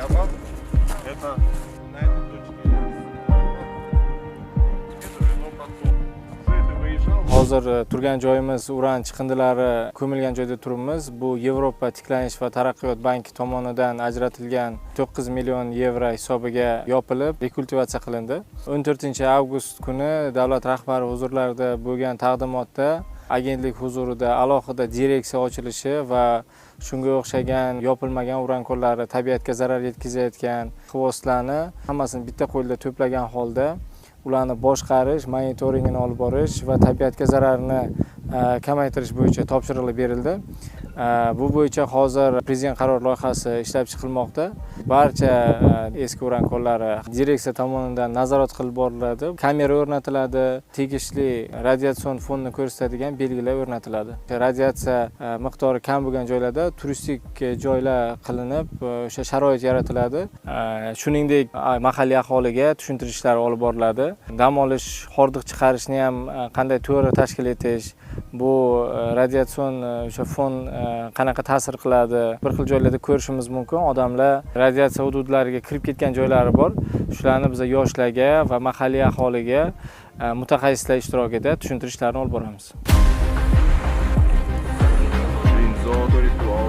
А там это на этой точке. Это но потом. Все это выезжал. Hozir turgan joyimiz uran chiqindilari ko'milgan joyda turibmiz. Bu Yevropa tiklanish va taraqqiyot banki tomonidan ajratilgan 9 million yevro hisobiga yopilib, rekultivatsiya qilindi. 14 avgust kuni davlat rahbari huzurlarida bo'lgan taqdimotda agentlik huzurida alohida direksiya ochilishi va shunga o'xshagan yopilmagan uran konlari, tabiatga zarar yetkazayotgan хвост larni hammasini bitta qo'lda to'plagan holda ularni boshqarish, monitoringini olib borish va tabiatga zararni kamaytirish bo'yicha topshiriqlar berildi. Bu bo'yicha hozir prezident qaror loyihasi ishlab chiqilmoqda. Barcha eski uran konlari direksiya tomonidan nazorat qilib boriladi, kamera o'rnatiladi, tegishli radiatsion fonni ko'rsatadigan belgilar o'rnatiladi. Radiatsiya miqdori kam bo'lgan joylarda turistik joylar qilinib, o'sha sharoit yaratiladi. Shuningdek, mahalliy aholiga tushuntirishlar olib boriladi. Dam olish, hordiq chiqarishni ham qanday to'g'ri tashkil etish, bu radiatsion o'sha fon qanaqa ta'sir qiladi, bir xil joylarda ko'rishimiz mumkin, odamlar radiatsiya hududlariga kirib ketgan joylari bor. Shularni biza yoshlarga va mahalliy aholiga mutaxassislar ishtirokida tushuntirishlarni olib boramiz. Золотой ритуал.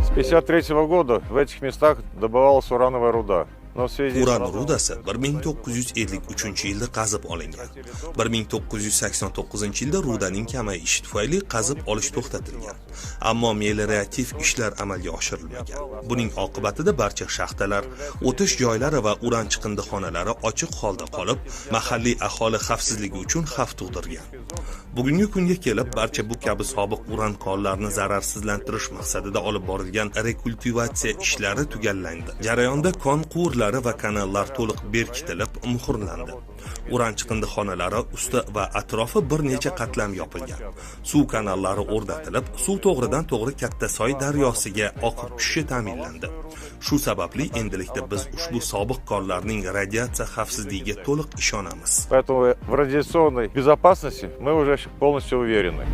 С 1953 года в этих местах добывалась урановая руда. Но в связи с Uran разрывом rudasi 1953-yilda qazib olingan. 1989-yilda rudaning kamayishi tufayli qazib olish to'xtatilgan. Ammo meliorativ ishlar amalga oshirilmagan. Buning oqibatida barcha shaxtalar, o'tish joylari va uran chiqindixonalari ochiq holda qolib, mahalliy aholi xavfsizligi uchun xavf tug'dirgan. Bugungi kunga kelib barcha bu kabi sobiq uran konlarini zararsizlantirish maqsadida olib borilgan rekultivatsiya ishlari tugallandi. Jarayonda kon quvurlari va kanallar to'liq berkitilib, muhrlandi. Uran chiqindixonalari usti va atrofi bir necha qatlam yopilgan. Suv kanallari o'rnatilib, suv to'g'ridan to'g'ri Katta Soy daryosiga oqib tushishi ta'minlandi. Shu sababli endilikda biz ushbu sobiq konlarning radiatsiya xavfsizligiga to'liq ishonamiz. Поэтому в радиационной безопасности мы уже полностью уверены.